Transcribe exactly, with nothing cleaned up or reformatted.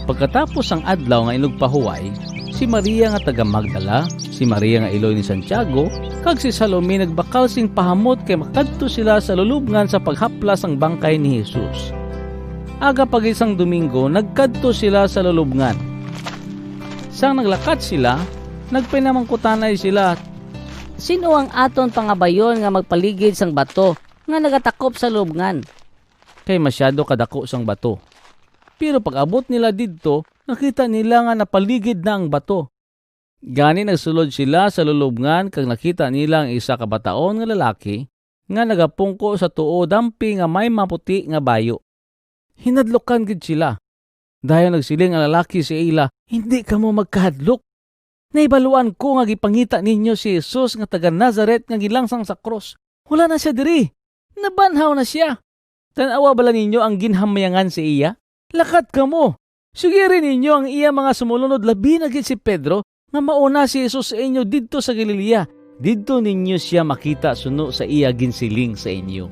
Pagkatapos sang adlaw nga inugpahuway, si Maria nga taga Magdala, si Maria nga iloy ni Santiago, kag si Salome nagbakal sing pahamot kay makadto sila sa lulubngan sa paghaplas sang bangkay ni Jesus. Aga pa gid sang Domingo, nagkadto sila sa lulubngan. Sang naglakat sila, nagpinamangkutanay sila, "Sino ang aton pangabayon nga magpaligid sang bato nga nagatakop sa lubngan?" Kay masyado kadako sang bato. Pero pag-abot nila didto, nakita nila nga napaligid na ang bato. Gani nagsulod sila sa lulubngan kag nakita nila ang isa ka bataon nga lalaki nga nagapungko sa tuo dampi nga may maputi nga bayo. Hinadlukan gid sila. Dayon nagsiling ang lalaki sa ila, "Hindi kamo magkahadlok. Nahibaluan ko nga gipangita ninyo si Jesus nga taga Nazaret nga gilansang sa krus. Wala na sia diri. Nabanhaw na sia. Tan-awa bala ninyo ang ginhamayangan sa iya? Lakat kamo. Sugiri ninyo ang iya mga sumolunod, labi na gid si Pedro, nga mauna si Jesus sa inyo didto sa Galilea. Didto ninyo sia makita suno sa iya ginsiling sa inyo."